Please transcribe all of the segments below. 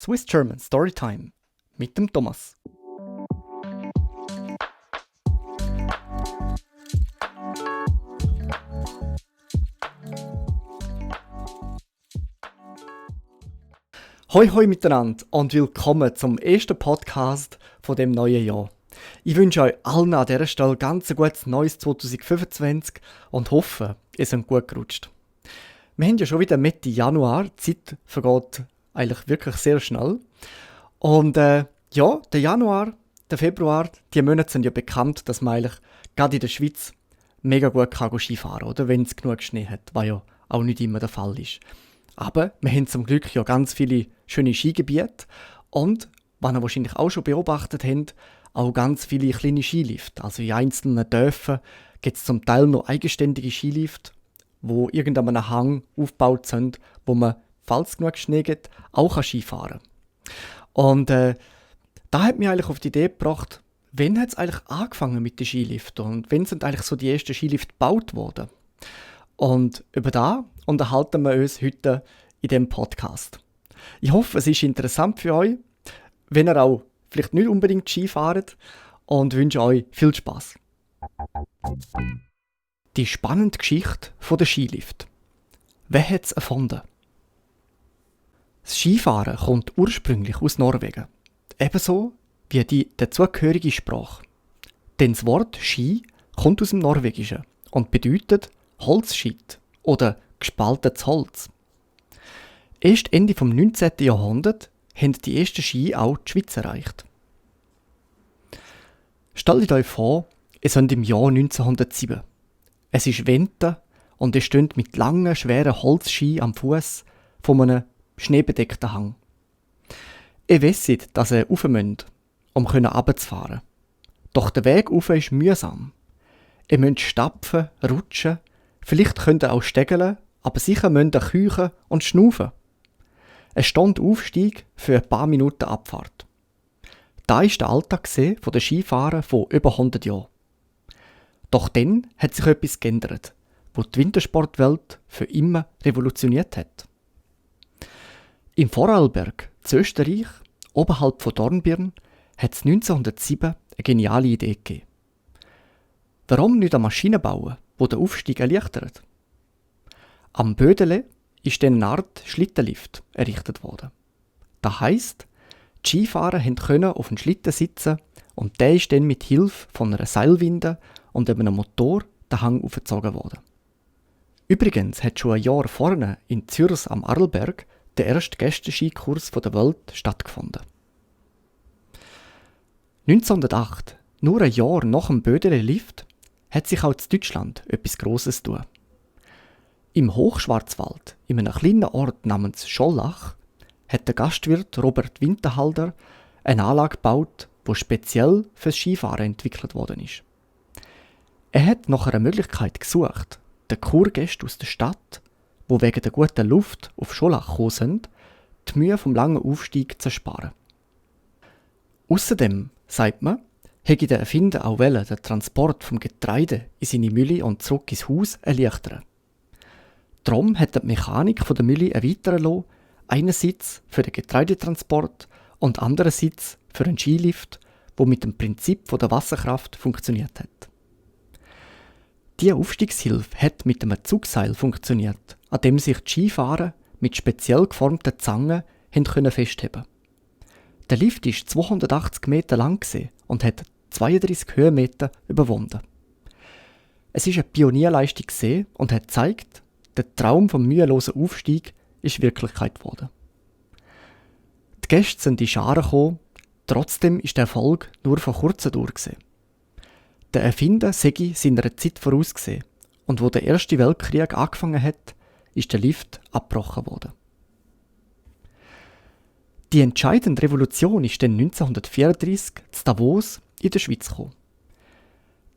Swiss German Storytime mit dem Thomas. Hoi hoi miteinander und willkommen zum ersten Podcast von dem neuen Jahr. Ich wünsche euch allen an dieser Stelle ganz ein gutes neues 2025 und hoffe, ihr seid gut gerutscht. Wir haben ja schon wieder Mitte Januar, die Zeit vergeht eigentlich wirklich sehr schnell. Und der Januar, der Februar, die Monate sind ja bekannt, dass man eigentlich gerade in der Schweiz mega gut Skifahren kann, oder? Wenn es genug Schnee hat, was ja auch nicht immer der Fall ist. Aber wir haben zum Glück ja ganz viele schöne Skigebiete und, was ihr wahrscheinlich auch schon beobachtet habt, auch ganz viele kleine Skilifte. Also in einzelnen Dörfern gibt es zum Teil noch eigenständige Skilifte, wo irgendeinem Hang aufgebaut sind, wo man, falls es genug Schnee gibt, auch Skifahren kann. Und da hat mich eigentlich auf die Idee gebracht, wann hat es eigentlich angefangen mit den Skiliften und wann sind eigentlich so die ersten Skilifte gebaut worden? Und über das unterhalten wir uns heute in diesem Podcast. Ich hoffe, es ist interessant für euch, wenn ihr auch vielleicht nicht unbedingt Ski fahrt, und wünsche euch viel Spaß. Die spannende Geschichte der Skilift. Wer hat es erfunden? Das Skifahren kommt ursprünglich aus Norwegen. Ebenso wie die dazugehörige Sprache. Denn das Wort Ski kommt aus dem Norwegischen und bedeutet Holzscheit oder gespaltenes Holz. Erst Ende des 19. Jahrhunderts haben die ersten Ski auch die Schweiz erreicht. Stellt euch vor, ihr seid im Jahr 1907. Es ist Winter und ihr steht mit langen, schweren Holzski am Fuß von einem schneebedeckten Hang. Ihr wisst, dass ihr rauf müsst, um runterzufahren. Doch der Weg rauf ist mühsam. Ihr müsst stapfen, rutschen, vielleicht könnt ihr auch stegeln, aber sicher müsst ihr keuchen und schnaufen. Ein Standaufstieg für ein paar Minuten Abfahrt. Da war der Alltag von den Skifahrern von über 100 Jahren. Doch dann hat sich etwas geändert, wo die Wintersportwelt für immer revolutioniert hat. Im Vorarlberg, in Österreich, oberhalb von Dornbirn, hat es 1907 eine geniale Idee gegeben. Warum nicht eine Maschine bauen, die den Aufstieg erleichtert? Am Bödele ist dann eine Art Schlittenlift errichtet worden. Das heisst, die Skifahrer konnten auf einen Schlitten sitzen und der ist dann mit Hilfe von einer Seilwinde und einem Motor den Hang aufgezogen worden. Übrigens hat schon ein Jahr vorne in Zürs am Arlberg der erste Gästenskikurs der Welt stattgefunden. 1908, nur ein Jahr nach dem Bödele-Lift, hat sich auch in Deutschland etwas Grosses getan. Im Hochschwarzwald, in einem kleinen Ort namens Schollach, hat der Gastwirt Robert Winterhalter eine Anlage gebaut, die speziell fürs Skifahren entwickelt worden ist. Er hat nach einer Möglichkeit gesucht, den Kurgästen aus der Stadt, die wegen der guten Luft auf Schollach gekommen sind, die Mühe vom langen Aufstieg zu ersparen. Außerdem, sagt man, hätte der Erfinder auch den Transport vom Getreide in seine Mühle und zurück ins Haus erleichtern. Darum hat die Mechanik der Mühle erweitern lassen, einerseits für den Getreidetransport und andererseits für einen Skilift, der mit dem Prinzip der Wasserkraft funktioniert hat. Diese Aufstiegshilfe hat mit einem Zugseil funktioniert, an dem sich die Skifahrer mit speziell geformten Zangen festheben konnten. Der Lift war 280 Meter lang und hat 32 Höhenmeter überwunden. Es war eine Pionierleistung und hat gezeigt, der Traum vom mühelosen Aufstieg ist Wirklichkeit geworden. Die Gäste sind in Scharen gekommen, trotzdem ist der Erfolg nur von kurzer Dauer gewesen. Der Erfinder sei seiner Zeit vorausgesehen und wo der Erste Weltkrieg angefangen hat, ist der Lift abgebrochen worden. Die entscheidende Revolution ist dann 1934 in Davos in der Schweiz gekommen.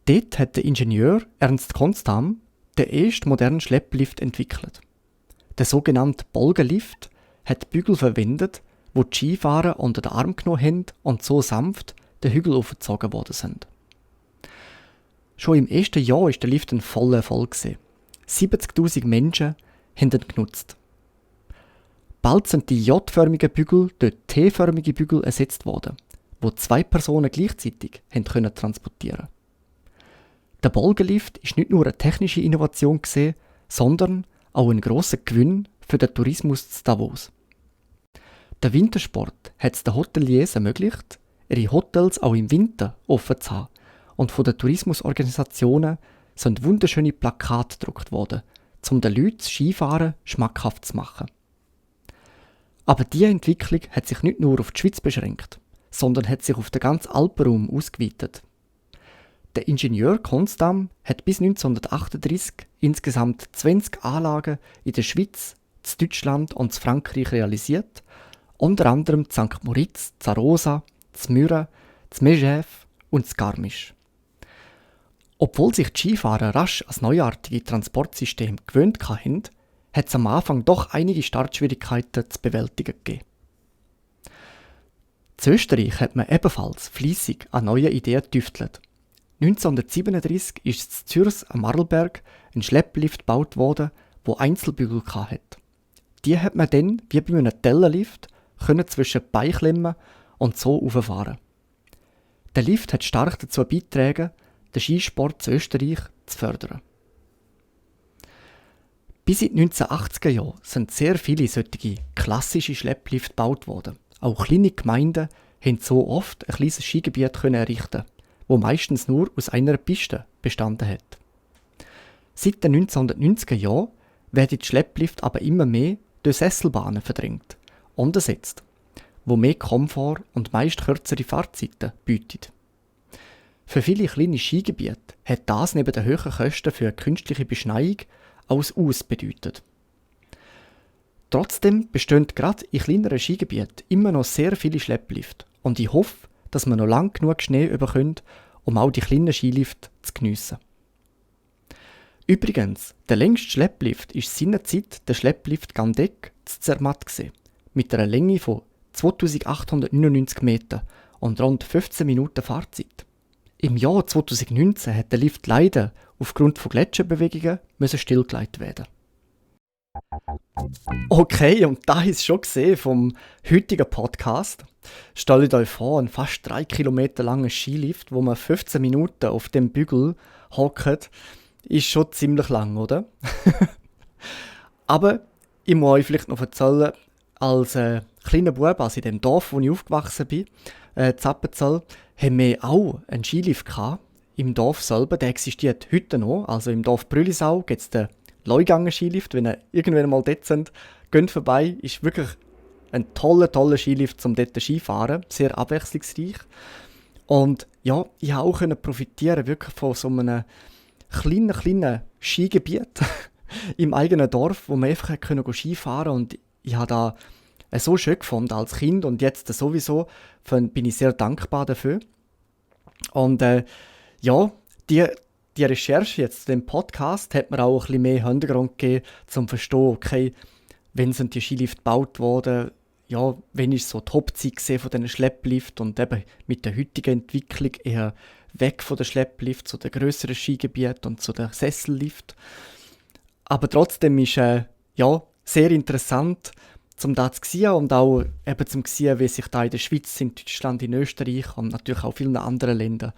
Dort hat der Ingenieur Ernst Konstam den ersten modernen Schlepplift entwickelt. Der sogenannte Bolgenlift hat Bügel verwendet, wo die Skifahrer unter den Arm genommen haben und so sanft den Hügel aufgezogen worden sind. Schon im ersten Jahr war der Lift ein voller Erfolg. 70'000 Menschen haben ihn genutzt. Bald sind die J-förmigen Bügel durch T-förmige Bügel ersetzt worden, wo 2 Personen gleichzeitig können transportieren. Der Bolgenlift ist nicht nur eine technische Innovation gewesen, sondern auch ein grosser Gewinn für den Tourismus zu Davos. Der Wintersport hat es den Hoteliers ermöglicht, ihre Hotels auch im Winter offen zu haben, und von den Tourismusorganisationen sind wunderschöne Plakate gedruckt worden, um den Leuten das Skifahren schmackhaft zu machen. Aber diese Entwicklung hat sich nicht nur auf die Schweiz beschränkt, sondern hat sich auf den ganzen Alpenraum ausgeweitet. Der Ingenieur Konstam hat bis 1938 insgesamt 20 Anlagen in der Schweiz, in Deutschland und in Frankreich realisiert, unter anderem in St. Moritz, in Arosa, in Mürren, in Megève und in Garmisch. Obwohl sich die Skifahrer rasch als neuartige Transportsystem gewöhnt hatten, hat es am Anfang doch einige Startschwierigkeiten zu bewältigen gegeben. In Österreich hat man ebenfalls fleissig an neuen Ideen getüftelt. 1937 ist in Zürs am Marlberg ein Schlepplift gebaut worden, der Einzelbügel hatte. Die hat man dann, wie bei einem Tellerlift, zwischen die Beine klemmen und so rauffahren. Der Lift hat stark dazu beigetragen, den Skisport in Österreich zu fördern. Bis in die 1980er Jahre sind sehr viele solche klassische Schlepplifte gebaut worden. Auch kleine Gemeinden haben so oft ein kleines Skigebiet errichten, wo meistens nur aus einer Piste bestanden hat. Seit den 1990er Jahren werden die Schlepplifte aber immer mehr durch Sesselbahnen verdrängt und ersetzt, wo mehr Komfort und meist kürzere Fahrzeiten bieten. Für viele kleine Skigebiete hat das neben den hohen Kosten für künstliche Beschneiung als Aus bedeutet. Trotzdem bestehen gerade in kleineren Skigebieten immer noch sehr viele Schlepplifte und ich hoffe, dass wir noch lange genug Schnee bekommen, um auch die kleinen Skilifte zu geniessen. Übrigens, der längste Schlepplift ist seinerzeit der Schlepplift Gandeck zu Zermatt gewesen, mit einer Länge von 2899 Metern und rund 15 Minuten Fahrzeit. Im Jahr 2019 hat der Lift leider aufgrund von Gletscherbewegungen stillgelegt werden. Okay, und da ist es schon gesehen vom heutigen Podcast. Stellt euch vor, ein fast 3 Kilometer langer Skilift, wo man 15 Minuten auf dem Bügel hockt, ist schon ziemlich lang, oder? Aber ich muss euch vielleicht noch erzählen, als kleiner Bub, also in dem Dorf, wo ich aufgewachsen bin, Zappenzell, haben wir auch einen Skilift gehabt, im Dorf selber. Der existiert heute noch. Also im Dorf Brüllisau gibt es den Leuganger Skilift. Wenn ihr irgendwann mal dort seid, geht vorbei. Ist wirklich ein toller Skilift, um dort Skifahren. Sehr abwechslungsreich. Und ja, ich konnte auch profitieren wirklich von so einem kleinen Skigebiet im eigenen Dorf, wo man einfach Skifahren konnte. Und ich habe da so schön gefunden als Kind und jetzt sowieso bin ich sehr dankbar dafür. Und ja, die Recherche jetzt zu dem Podcast hat mir auch ein bisschen mehr Hintergrund gegeben, um zu verstehen, okay, wenn sind die Skilifte gebaut worden, ja, wenn ist so die Hauptzeit von diesen Schlepplift und eben mit der heutigen Entwicklung eher weg von den Schlepplift zu den grösseren Skigebieten und zu den Sessellift. Aber trotzdem ist ja sehr interessant, um das zu sehen und auch eben zum sehen, wie sich da in der Schweiz, in Deutschland, in Österreich und natürlich auch vielen anderen Ländern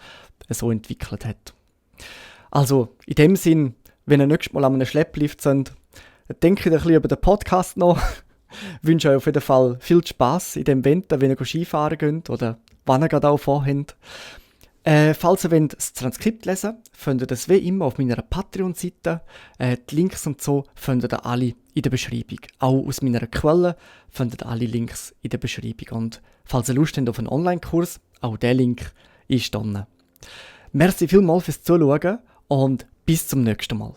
so entwickelt hat. Also in dem Sinn, wenn ihr nächstes Mal an einem Schlepplift seid, denkt ein bisschen über den Podcast nach. Ich wünsche euch auf jeden Fall viel Spass in dem Winter, wenn ihr Skifahren geht oder wann ihr gerade auch vorhabt. Falls ihr das Transkript lesen wollt, findet ihr das wie immer auf meiner Patreon-Seite. Die Links und so findet ihr alle in der Beschreibung. Auch aus meiner Quelle findet ihr alle Links in der Beschreibung. Und falls ihr Lust habt auf einen Online-Kurs, auch der Link ist drin. Merci vielmals fürs Zuschauen und bis zum nächsten Mal.